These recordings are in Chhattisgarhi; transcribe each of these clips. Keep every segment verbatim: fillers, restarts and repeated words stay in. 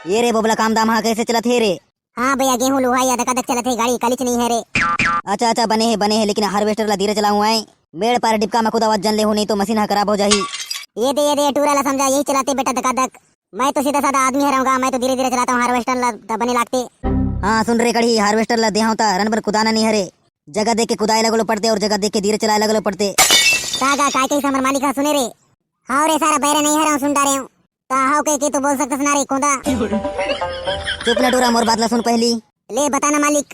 ये रे बोबला, काम धाम हा कइसे चलत हे रे? हाँ भैया, गेहूं लुहाई अदक अदक चलत हे, गाड़ी कालीच नइ हे रे। अच्छा अच्छा, बने हे बने हे, लेकिन हार्वेस्टर ला धीरे चलाहूं आय। मेड़ पार डिपका म कुदावत जन लेहू, नहीं तो मशीन हा खराब हो जाही। ये दे ये दे, टूरा ला समझा, यही चलाते बेटा दकादक। मैं तो सीधा साधा आदमी हरंव गा, मैं तो धीरे धीरे चलाता हूँ हार्वेस्टर ला, त बने लागते। हाँ सुन रे कढ़ी, हार्वेस्टर ला देहंव त रन बर कुदाना नइ हरे। जगह देख के कुदाए लगलो पड़ते और जगह देख के धीरे चलाए लगलो पड़ते। का गा, काय कहिस हमर मालिक हा, सुने रे? हाव रे सारा, बैरा नइ हरंव, सुन डारेंव। त हाव कहिके तो बोल सकथस ना रे कोंदा। चुप ना टूरा, मोर बात ला सुन पहली। ले बता ना मालिक।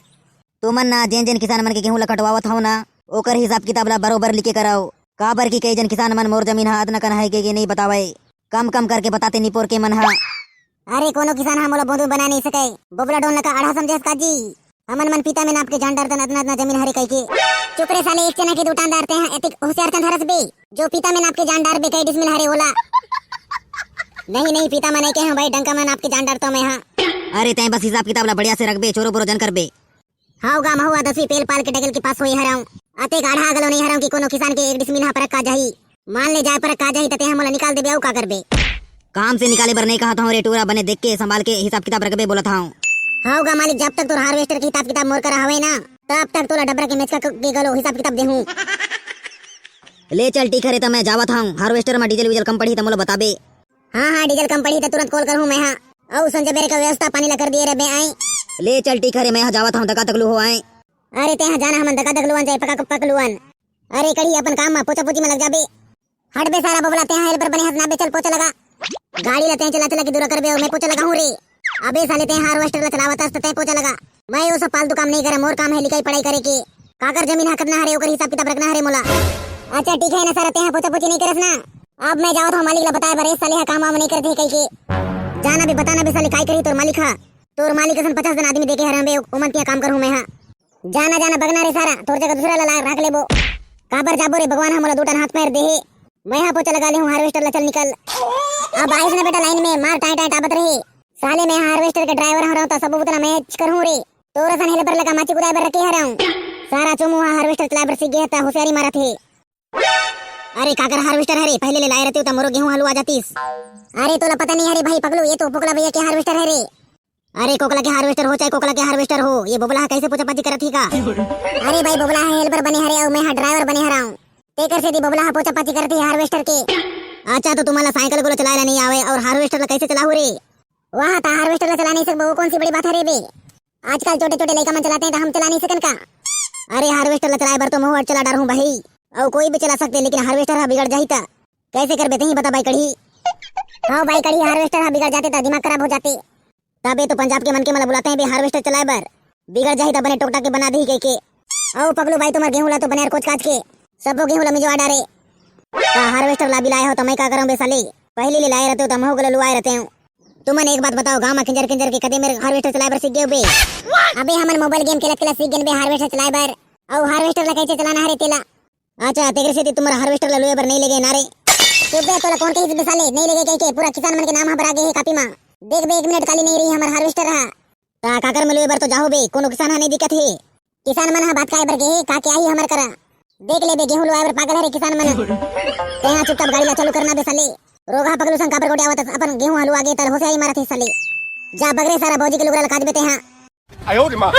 तुमन ना जेन जेन किसान मन के गेहूं ला कटवावत हव ना, ओकर हिसाब किताब ला बरोबर लिखे करव। काबर कि कई जन किसान मन मोर जमीन हा अतना कन हे कहिके नइ बतावय, कम कम करके बताते निपोर के मन हा। अरे कोनो किसान हा मोला बोंदू बना नइ सकय। बोबला डोन ला का आढ़ा समझेस का जी? हमन मन पीता में नाप के जान डारतन, अतना अतना जमीन हरे कहिके। चुप रे साले, एक चना के दू टांग डारते हैं, एतिक होशियार चंद हरस बे। जो पीता में नाप के जान डारबे, कई डिसमिल हरे ओला। नहीं नहीं, पीता में नइ कहे हंव भाई, डंका में नाप के जान डारतंव मैं हा। अरे तैं बस हिसाब किताब ला बढ़िया से रखबे, चोरो बोरो जन करबे। हाव गा, महू हा दसवीं पेल पाल के डगल के पास होए हरंव। अतेक आढ़ा घलो नइ हरंव कि कोनो किसान के एक डिसमिल हा परख का जाही। मान ले जाए परख का जाही त तेहा मोला निकाल देबे, अउ का करबे? काम से निकाले बर नइ कहत हंव रे टूरा, बने देख के संभाल के हिसाब किताब रखबे बोलत हंव। हाव गा मालिक, जब तक तोर हार्वेस्टर के हिसाब किताब मोर करा हवे ना, तब तक तोला डबरा के मेचका के घलो हिसाब किताब देहूं। ले चल ठीक हरे, त मैं जावत हंव, हार्वेस्टर म डीजल वीजल कम पड़ही त मोला बताबे। हाँ हाँ, डीजल कम पड़ही त तुरंत कॉल करहूं मैं हा। अउ संजय बेरे का व्यवस्था पानी ला कर दिए रे बे आए। ले चल ठीक हरे, मैं हा जावत हंव, दका तक लू हो आए। अरे तेहा जाना, हमन दका तक लुअन जाए, पका पक लुअन। अरे कढ़ी, अपन काम म पोछा पोछी म लग जाबे। हट बे सारा बोबला, तेहा हेल्पर बने हस ना बे, चल पोछा लगा। गाड़ी ला तें चला चला के दूरा करबे अउ मैं पोछा लगाहूं रे। अबे साले, तें हार्वेस्टर ला चलावत हस त तें पोछा लगा। मैं वो सब फालतू काम नइ करंव, मोर काम हे लिखाई पढ़ाई करे के। काकर जमीन हा कतना हरे, ओकर हिसाब किताब रखना हरे मोला। अच्छा ठीक हे ना सारा, तेहा पोछा पोछी नइ करस ना। अब मैं जावत हंव मालिक ला बताए बर, ए साले हा काम वाम नइ करत हे कहिके। जाना बे, बताना बे साले, काय करही तोर मालिक हा? तोर मालिक असन पचास जन आदमी देखे हरंव बे, ओमन तिहा काम करहूं मैं हा। जाना जाना बगना रे सारा, तोर जगह दूसरा ला ला राख लेबो। काबर जाबो रे, भगवान हा मोला दू ठन हाथ पैर देहे। मैं हा पोछा लगा लेहूं, हार्वेस्टर ला चल निकल। अब आइस ना बेटा लाइन में, मार टांय टांय टाबत रहे। साले मैं हार्वेस्टर के ड्राइवर हरंव त सब उतना मैच करहूं रे। तोर असन हेल्पर ला का माची कुदाए बर रखे हरंव। सारा चुमू हा हार्वेस्टर चलाए बर सीख गे हे त होशियारी मारत हे। अरे काकर हार्वेस्टर हरे, पहले ले लाए रहते त मोरो गेहूं हा लुआ जातिस। अरे तोला पता नइ हरे भाई पगलू, ये तो पोकला भैया के हार्वेस्टर हरे। अरे कोकला के हार्वेस्टर हो चाहे कोकला के हार्वेस्टर हो, ये बोबला हा कइसे पोछा पाछी करत ही का? अरे भाई, बोबला हा हेल्पर बने हरे अउ मैं हा ड्राइवर बने हरंव। तेकर सेती बोबला हा पोछा पाछी करत ही हार्वेस्टर के। अच्छा, तो तुम्हां ला साइकिल को ला चलाए ला नइ आवे अउ हार्वेस्टर ला कइसे चलाहू रे? वाह, त हार्वेस्टर ला चला नइ सकबो, वो कौन सी बड़ी बात हरे बे? आजकल छोटे छोटे लइका मन चलाते हैं त हम चला नइ सकन का? अरे हार्वेस्टर ला चलाए बर तो महूं हर चला डारहूं भाई, अउ कोई भी चला सकते, लेकिन हार्वेस्टर हा बिगड़ जाही त कइसे करबे, तहीं बता भाई कढ़ी। हाव भाई कढ़ी, हार्वेस्टर हा बिगड़ जाते त दिमाग खराब हो जाते। तबे तो पंजाब के मनखे मन ला बुलाते हैं बे हार्वेस्टर चलाए बर। बिगड़ जाही त बने टोकटा के बना देही कहिके। अउ पगलू भाई, तुम्हर गेहूं ला तो बने यार कोच काच के सबो गेहूं ला मिजवा डारे। त हार्वेस्टर ला भी लाए हो त मैं का करंव बे साले? पहली ले लाए रहते हो त महू गलो लुआए रहते हो। तुमन एक बात बताओ, गांव म किंजर किंजर के कदे मेर हार्वेस्टर चलाए बर सीख गए हो बे? अबे हमन मोबाइल गेम खेलत खेलत सीख गेन बे हार्वेस्टर चलाए बर। अउ हार्वेस्टर ला कइसे चलाना हरे तेला। अच्छा, तेकरे सेती तुम्हर हार्वेस्टर ला लुए बर नइ लेगे ना रे? चुप बे, तोला कौन कहिस बे साले, नइ लेगे कहिके? पूरा किसान मन के नाम ह बरा गे हे कापी मा। देख बे, एक मिनट काली नइ रही हमर हार्वेस्टर हा। त काकर में लुए बर तो जाहू बे, कोनो किसान ह नइ दिखत हे। किसान मन ह भात खाए बर गे हे, का के आही हमर करा? देख ले बे, गेहूं लुआए बर पागल हरे किसान मन। तेहा चुपचाप गाड़ी ला चालू करना बे साले। रोगहा पगलू संग काबर गोटियावत हस, अपन गेहूं ह लुआ गे त होशियारी मारत हे साले। जा बगरे सारा भौजी के लुगरा ला काच बे तेहा। 哎呦我的妈！